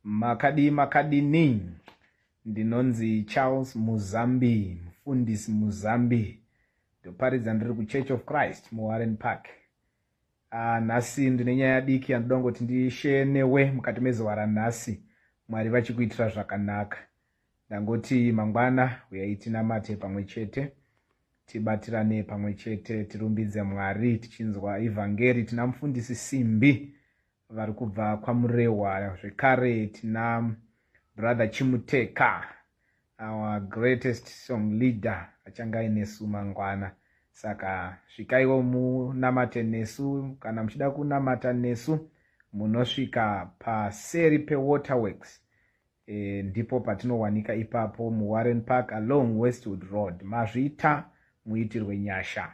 Makadii makadini? Ndinonzi Charles Muzambi, mufundisi Muzambi. Ndoparidza ndiri kuChurch of Christ muWarren Park. Ah, nhasi ndine nyaya diki yandoda kungoti ndisheye newe mukati mezuva ranhasi. Mwari vachikuitira zvakanaka. Ndangoti mangwana huyai tinamate pamwe chete. Tibatirane pamwe chete tirumbidze Mwari tichinzwa ivhangeri. Tina mufundisi Simbi vari kubva kwaMurehwa zvekare tina brother Chimuteka our greatest song leader achange ainesu mangwana saka svikaiwo munamate nesu kana muchida kunamata nesu munosvika paseri pewaterworks e, ndipo patinowanika ipapo muWarren Park along Westwood Road mazvita muitirwe nyasha.